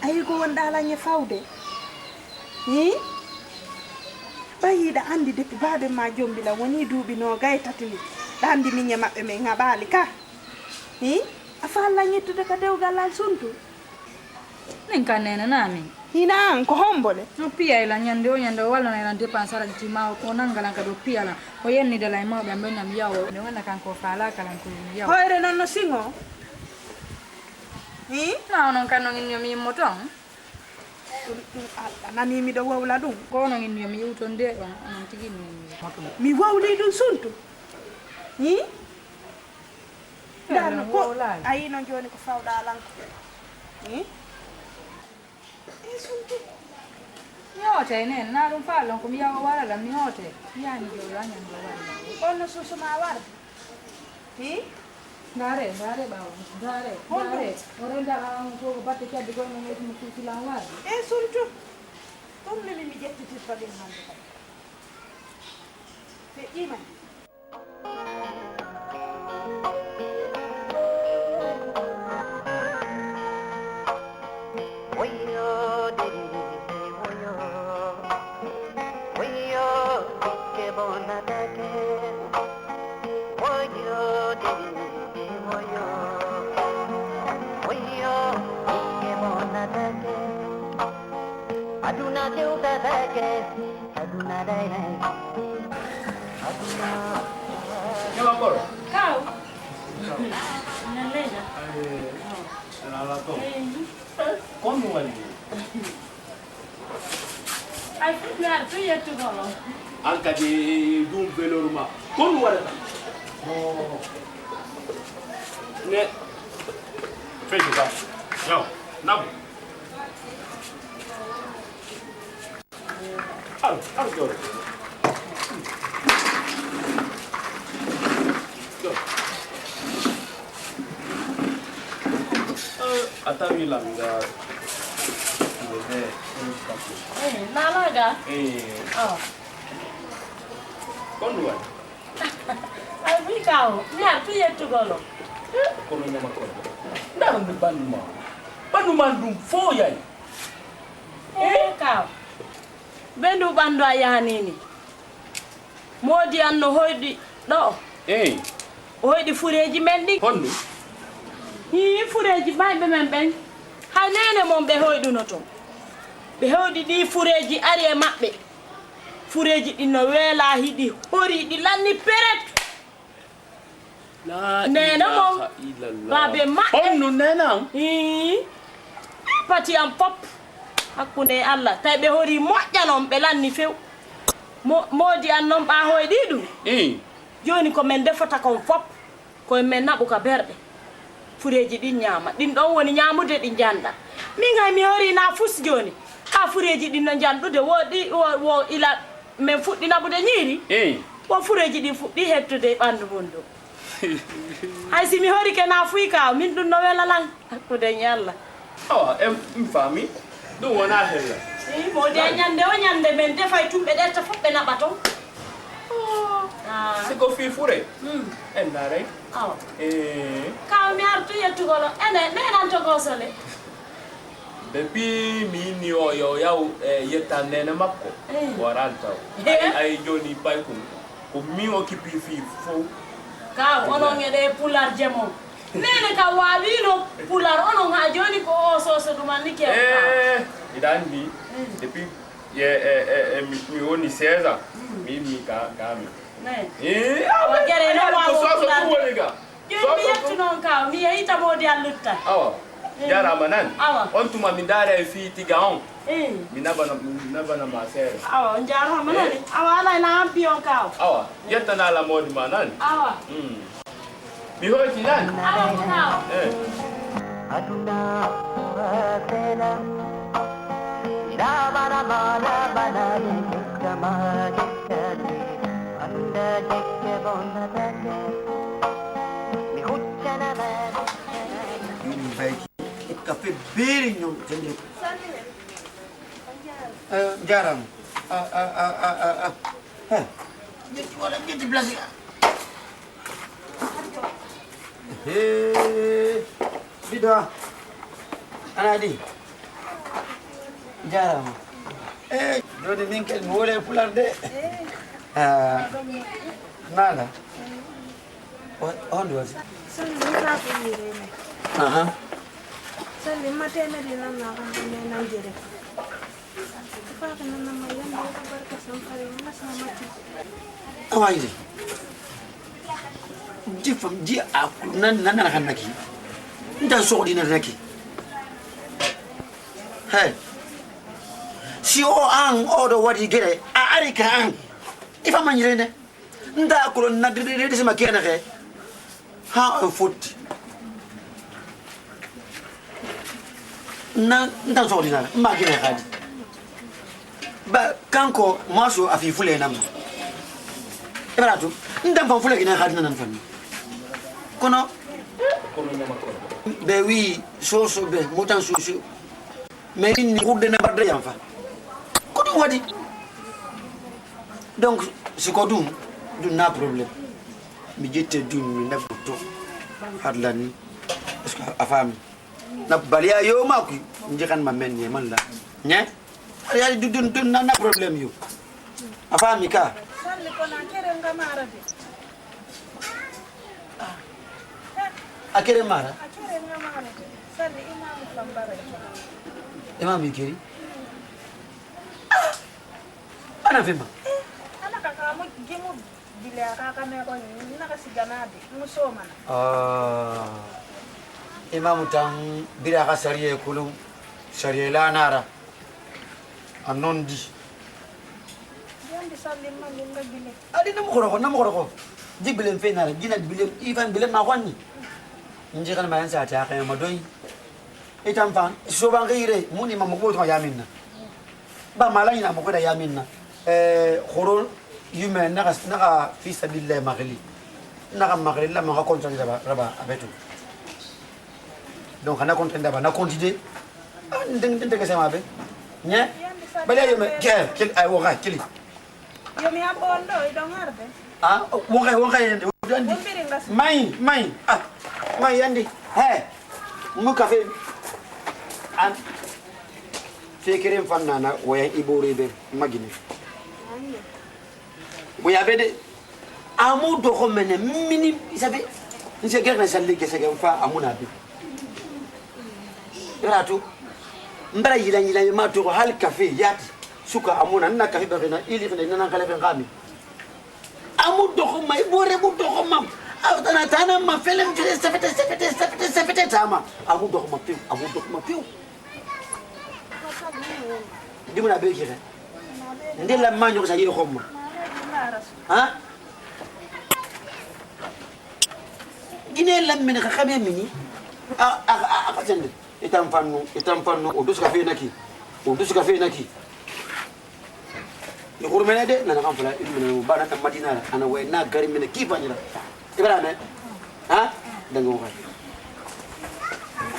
Ayi ko wonɗaa lan e fawde? Hii? Ɓay hiɗa anndi depuis baabe ma jombi lan wonii duuɓi noogay tati ni. Ɗa anndi min e maɓɓe men haɓaali ka. Hii? A faallan yettude ka dewgal lan suntu? Min kan nene naa min. Hina an ko hombo le? No piyay lan ñande o ñande o wallanay lan dépense haraji ti ma o nanga lan kadi o piya lan. O yennida lan e mawɓe am ɓen nam yawo. Mi wona kanko o faalaaka lan ko mi yawo. Hoyre non no siŋo. Hii? Na onon kan no ngin yo mi yimmo ton. Ɗum, ɗum Allah nani miɗo wowla ɗum. Ko onon ngin yo mi yiwton de on, onon tigi mi yimmo ton. Mi wowli ɗum suntu. Hii? Ndaa no ko a yino jooni ko fawɗa lan ko. Hmm? E sunti. Mi hootay nen, naa ɗum faalon ko mi yawa wara lan mi hootay. Mi yaani jooni lan ñande wara lan. On no suusu ma warde. Hmm? Ndaare, ndaare ɓaawo, ndaare, ndaare. O renda an ko ko batte cabbi goy mo ngeti mo suusu lan warde. E suntu. Ɗum nini mi ƴettitirta ɗum hannde kadi. Feƴƴiima. Aduna dewtatake. Aduna day nay. Aduna. Kewal koro. Kaw. Nan leyda. Ay, ala to. Kon mo wali. Ay, fitnar tu yettu ko. An kadi ɗum velor ma. Kon mo wala. Ne. Feccu ka. Yo, nabu. Ar, ar, jooɗo. Jooɗo. Eh, a tawi lan nga. Eh, nalaga? Eh. Awa. Kon ɗum waɗi? Ay, mi kawo, mi artu yettugol on. Kono ñama kono. Ndaron ɗum ɓanndu ma. Ɓanndu ma ɗum fof yayi. Ee, kaaw. Ɓe ndu ɓanndu a yahanini. Moodi an no hoyɗi ɗo. Eey. O hoyɗi fureeji men ɗi. Honɗum? Hii, fureeji mayɓe men ɓen. Hay neene mon ɓe hoyɗuno ton. Ɓe hoyɗi ɗi fureeji ari e maɓɓe. Fureeji ɗin no weelaa, hiɗi horii, ɗi lanni peret. Neene mon, baabe maɓɓe. Honno neene an? Hii. Pati an pop. Hakkunde e Allah. Tawi ɓe horii moƴƴa non, ɓe lanni few. Mo-, moodi an non ɓa hoyɗi ɗum. Ii. Jooni ko men defata kon fop, ko men naɓu ka berɗe. Fureeji ɗin ñaama. Ɗin ɗon woni ñaamude ɗi njanɗa. Min hay mi horii na fus jooni. Ka fureeji ɗin no njanɗude, wo ɗi, wo, wo ila men fuɗɗi naɓude ñiiri. Ii. Wo fureeji ɗin fuɗɗi hettude e ɓanndu mun ɗum. Hay si mi horike na fuy ka, min ɗum no wela lan. Hakkunde e Allah. Awa, em, mi faami. Ɗum wonaa hella. Ii, moodi a ñande o ñande men defay tumɓe ɗerte fof ɓe naɓa ton. Ah. Si ko fii fure? Hmm. En ndaaray. Awa. Ee. Kaw mi artu yettugol o. Ene, nenan to gosole. Depuis mi inni o yo yaw, e, yetta neene makko. Ee. O araali taw. Ee. Ay, ay, jooni paykun. Ko min occupé fii fow. Kaw, onon e ɗe pularje mon. Neene ka waawino pular, onon haa jooni ko o soso ɗum anni ke. Eh, miɗa anndi. Mm. Depuis, e, e, e, e, mi, mi woni seize ans. Mm. Mi, mi ka, ka mi. Ne. Eh, awa, gere no ko waawo soso pular. Ɗum woni ga. Jooni mi yettu noon ka, mi yehita moodi an lutta. Awa. Eh. Jarama nan. Awa. On tuma mi ndaara e fii tiga on. Eh. Mi nabana, mi nabana ma seere. Awa, on jarama nan. Eh. Awa, ala ina ampi on ka o. Awa, yettana ala moodi ma nan. Awa. Mm. Mi hooti nan. Awa, ka o. Eh. Aduna fela. Ina bana ma, na bana ni, kama ni, kani. Anda jekke bona tande. Mi huccana ma. Yum bayki. Café beeri ñoom jëndee ko. Eh, njaaraama. Ah, ah, ah. Eh, ñetti wala ñetti place. Eh, bido. Ana di. Njaaraama. Eh, jooni min kadi mi wole pular de. Ah, nala. O, on ɗo waɗi? Salli, mi faati yiide ne. Aha. Salli, ma teemedde nan na ko ne nan jere. Faati nan na ma yande ko barka san fare, ma sa mati. Awa ide. Di fam, di a, nan, nan, nan, kan naki. Nda so di nan naki. Hey. Si o an, o ɗo waɗi gere, a ari ka an. Ifa manjire ne. Nda ko ɗon nadde ɗe, ɗe, ɗe, sima kene ke. Ha, o fotti. Na, nda sohli na, ma kene kadi. Ba, kanko, maso a fi fule nam. E bara to, nda fa fule kene kadi nan fan. Kono, ɓe wi, soso ɓe, motan soso. Mais min ni ɓurɗe ne mbaɗda yam fa. Ko ɗum waɗi. Donc, si ko ɗum, ɗum na problème. Mi ƴette ɗum, mi nabbo to. Haɗla ni. Est-ce que a faami? Na baliya yo ma kuy. Njekan ma men ye man la. Nye? Ari, ari, ɗum, ɗum, ɗum na, na problème yo. A faami ka? Salli kono a kere nga mara de. A kere mara? A kere nga mara de. Salli imamu kambara. Imamu keri? Ah! Ana fema? Eh, ana ka ka mo gemu bile ka ka me ko ni na ka sigana de. Mo so mana. Ah. Imamu tan bira ka sariye kulum. Sariye la nara. A nondi. Yandi sallimma ngun nga gile. Adi namu koro ko, namu koro ko. Jibilem fenara, jina jibilem, ifan bilem ma kwani. Nje kan ma yansa ta kan ma doy. Itam fan, so ban gaire, muni ma mo ko to yaminna. Ba mala ina mo ko da yaminna. Eh, khoro yume naka, naka fi sabilillah magli. Naka magli la ma ka kontra raba, raba abetu. Donc, na kontra raba, na konti de. Ah, ndeng, ndeng, ndeng, sama be. Nye? Bale yo me, ke, kil, ay, wo ga, kili. Yo mi haɓɓo on ɗo, iɗon harde. Ah, wo ga, wo ga yende, wo yende. Wombiri ngas. Mai, mai, ah, mai yende. He. Mu kafe an fekeren fannana wayan iborebe magine. Boya bede amu doxo mene mini sabe nse gerna salle gese gen fa amuna be. Ratu mbara yila yila ma to hal kafe yati suka amuna na kafe be na ili na na kala be ngami. Amu doxo ma ibore bu doxo ma. Aw tana tana ma felem fele sefete sefete sefete sefete tama. Amu doxo ma piu amu doxo ma piu. Dimuna be kire. Ndela manyo sa yexo ma. Ha? Gine lammene ka xame mini. A a a ka sende. Itam fannu itam fannu o duska fe naki. O duska fe naki. Ni xurmene de nana xam fala ilmene bana tam madina la ana way na gari mene ki fanira. Ibrahima. Ha? Dango kay.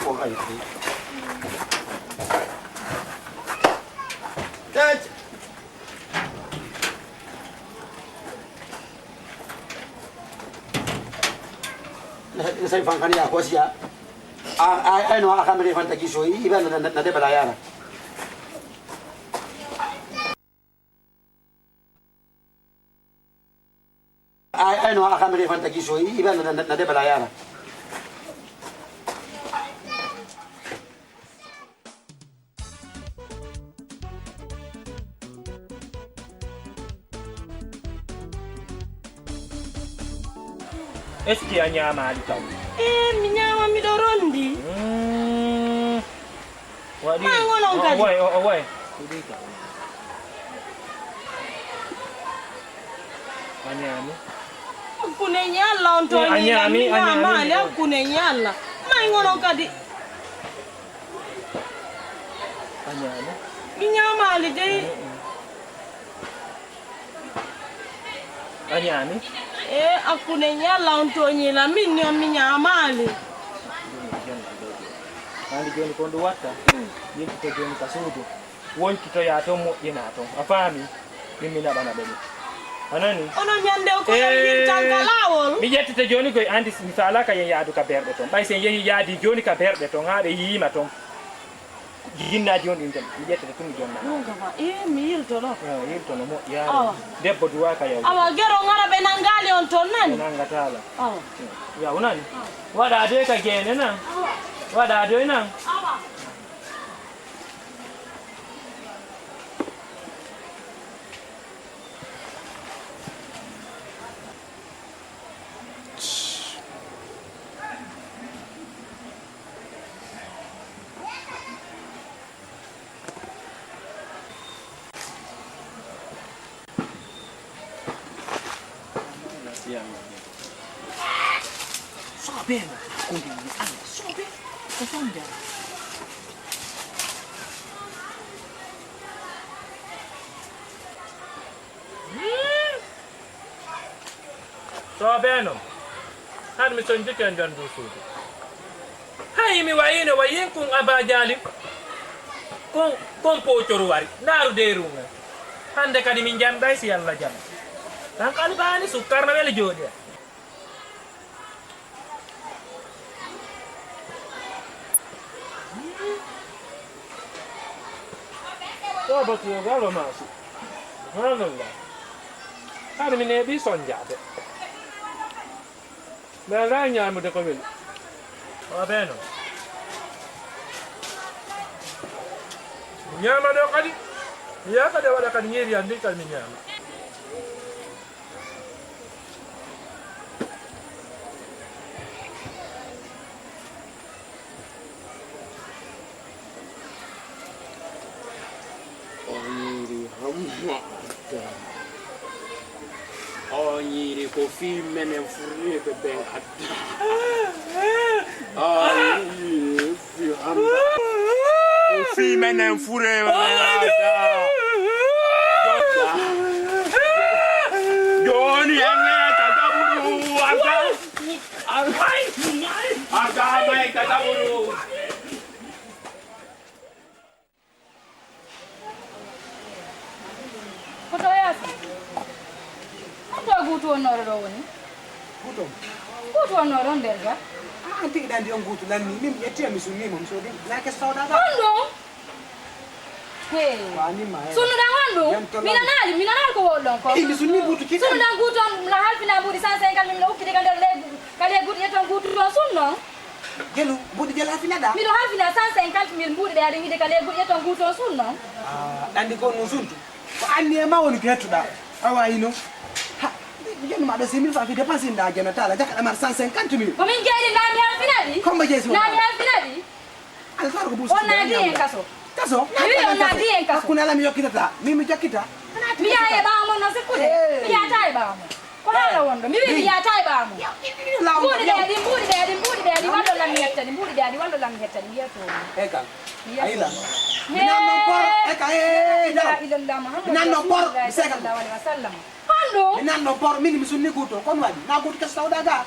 Ko kay. Tat. Sai fan kan ya kosiya. A a no a kamere fan taki so i ba na na de bala yara. Ay ay no a kamere fan taki so i ba na na de bala yara. Est-ce que a ñaamaali taw? Ee, mi ñaama, miɗo ronndi. Mm. Waɗi. Ma ngono kadi. O way, o way. A ñaami. Hakkunde ñalla on to. Eh, a ñaami, a ñaami. Hakkunde ñalla. Ma ngono kadi. A ñaami. Mi ñaamaali dey. A ñaami? E hakkunde ñalla on tooñii lan, min ni on mi ñaamaali. Andi jooni ko ndu watta? Yiltito jooni ka suudu. Wonkitoyaa ton, moƴƴinaa ton. A faami? Min mi naɓana ɓe ɗum. A nani? Onon ñande o ko yiltan ka laawol. Mi ƴettete jooni koy andi mi faalaaka yen yaadu ka berɗe ton. Ɓay si en yehi yaadi jooni ka berɗe ton, haa ɓe yiima ton. Jinnaaji on ɗin tan, mi ƴettata tun mi jonna. Ɗum ka fa, ee, mi yiltono. Yo, yiltono moƴƴaare. Awa. Debbo duwaaka yawde. Awa, gero ngara ɓe nangaali on ton nani? Ɓe nangataa la. Awa. Yaw nani? Awa. Waɗaa doy ka geene nan? Awa. Waɗaa doy nan? Awa. Soɓe no hakkunde mum Allah soɓe ko sonde. Soɓe no. Har mi sonjike e nder ndu suudu. Hay mi wayino wayin kun abajali. Kun kun pocoru wari. Naru deru nga. Hande kadi min janday si Allah jam. Tan kalbani sukkar na weli jodi. Soba tuyo galo masu. Subhanallah. Har mi neɓi sonjade. Ɓe alaa ñaamude ko weli. O ɓeeno. Mi ñaama ɗo kadi. Mi yaha kadi waɗa kadi ñeeri an ndin kadi mi ñaama. O ñiiri hammo adda. O ñiiri ko fii menen furriiɓe ɓen adda. O ñiiri fii hammo. Ko fii menen furriiɓe ɓen adda. Jooni en e tataɓuɗu adda. Adda may tataɓuɗu. Ko to yaasi? Honto guutu wonnooɗo ɗo woni? Guutu on? Guutu wonnooɗo on nder ga? An tigi ɗan di on guutu lanni, min mi ƴetti mi sunni mo, mi soodi. Na ke sawda ba. On ɗum? Hey. Wa ni ma, eh. Sunnuɗan on ɗum? Yan to lan. Mi nanaali, mi nanaali ko wowluɗon ko. Eh, mi sunni buutu kitan. Sunnuɗan guutu on la halfina mbuuɗi cent cinquante mille, mi no ukkiti ka nder ley, ka ley guutu ƴetton guutu on sunnon. Jelu, mbuuɗi jelu halfinaɗa? Miɗo halfina cent cinquante mille mbuuɗi ɓe aɗa yiɗi ka ley guutu ƴetton guutu on sunnon. Ah, ɗan di ko nun suntu. Ko anniye ma woni ko hettuɗa. Awa hino. Ha, mi jenu ma ɗo six mille francs fi dépense inɗa jeno tala jaka ɗamar cent cinquante mille. Ko min jeeɗi na mi halfina ɗi. Kombo jeesi na mi halfina ɗi. Alfaro ko busu. On naati en kaso. Kaso? Mi wi on naati en kaso. Hakkunde ala mi yokkitata. Mi mi jokkita. Mi yaha e ɓaawo mon no sikkude. Eh. Mi yahata e ɓaawo mon. Ko haala wonɗo? Mi wi mi yahata e ɓaawo mon. Mbuuɗi ɓe adi, mbuuɗi ɓe adi, mbuuɗi ɓe adi, wallo lam mi yetta ɗi, mbuuɗi ɓe adi, wallo lam mi yetta ɗi, mi yetto. E kam. Mi yetto. Ayla. Mi nan no por, e ka, e, e, daw. La ilaha illallah Muhammadu Rasulullah sallallahu alaihi wasallam. Honɗum? Mi nan no por, min mi sunni guuto, kon waɗi. Na guuto keso tawɗa ga.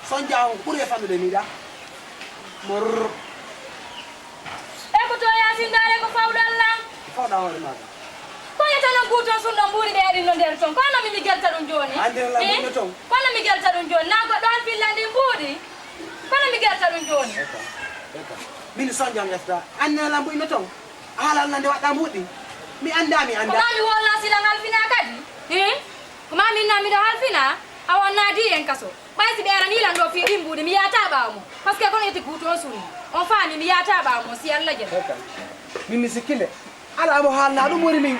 Sonja on ɓuri e fannude mi da. Mor. E ko to yasindaare ko fawɗan lan. Fawɗa hoore maɗa. Ko yetano guuto sunno mbuuɗi ɓe aɗi no nder ton. Kono mi mi gelta ɗum jooni. Anndira lan mbuuɗi no ton. Kono mi gelta ɗum jooni. Na goɗɗo han fillan ɗi mbuuɗi. Kono mi gelta ɗum jooni. Eka, eka. Min sonja on yefta. Anndira lan mbuuɗi no ton. Haala lan nde waɗɗa mbuuɗi. Mi annda, mi annda. Ko ma mi wolna sila halfina kadi? Hin? Ko ma min na miɗo halfina? Awa on naadi en kaso. Ɓay si ɓe aranii lan ɗoo fii ɗin mbuuɗi, mi yahataa ɓaawo mon. Parce que kono ete guutu on sunni. On faami, mi yahataa ɓaawo mon, si Alla jaɓi. Min mi sikkile. Alaa mo haalnaa ɗum woni min.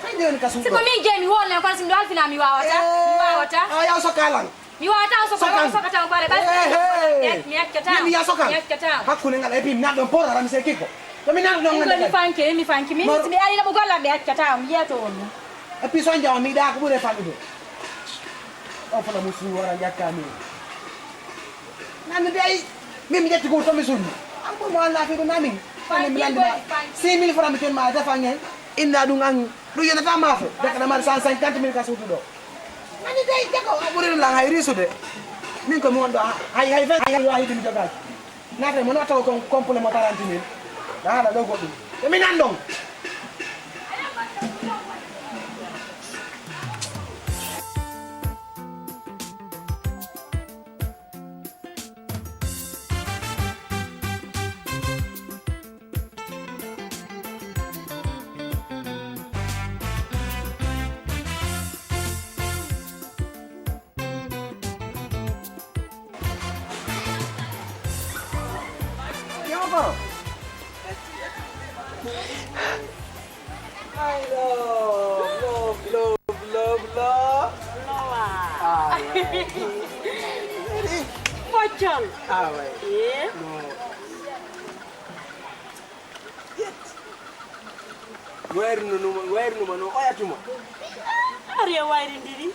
Kañ woni ka suuɗo. Si ko min jeyi mi wolna, kono si mi ɗo halfinaa, mi waawataa. Mi waawataa. A yaa sokaa lan. Mi waawataa on sokaa, on sokataa on ko are ɓay. Mi accataa. Min mi yaa sokaa. Mi accataa. Hakkunde ngal e bi mi naat ɗon por aram se kikko. To mi naat ɗon ngande mi fanke, mi fanke. Min si mi ari na ɓugol am ɓe accataa, mi yeeto on. E puis son jaw mi ɗa ko ɓure fanɗude. O fana musu wara yakka mi. Nani dey, min mi ƴetti ko to mi sunni. An ko mo Allah fi ko nani. Fane mi landi ma. Six mille francs mi ken ma da fangen. Inna ɗum an, ɗum yenata ma fe. Daga na mari cent cinquante mille ka suudu ɗo. Nani dey, jago o ɓuri lan hay risude. Min ko mi wonɗo hay, hay fen, hay, hay, hay, mi jogaaki. Naata mo naata ko complet mo trente mille. Haala ɗo goɗɗum. Ko mi nan ɗon. Yo, bro. I love, love, love, love, love. Noah. Ah, yeah. Mojon. Ah, ouais. Yeah. No. Yet. Wayruno numa, wayruno ma no oya tuma. Ari e wayrindiri.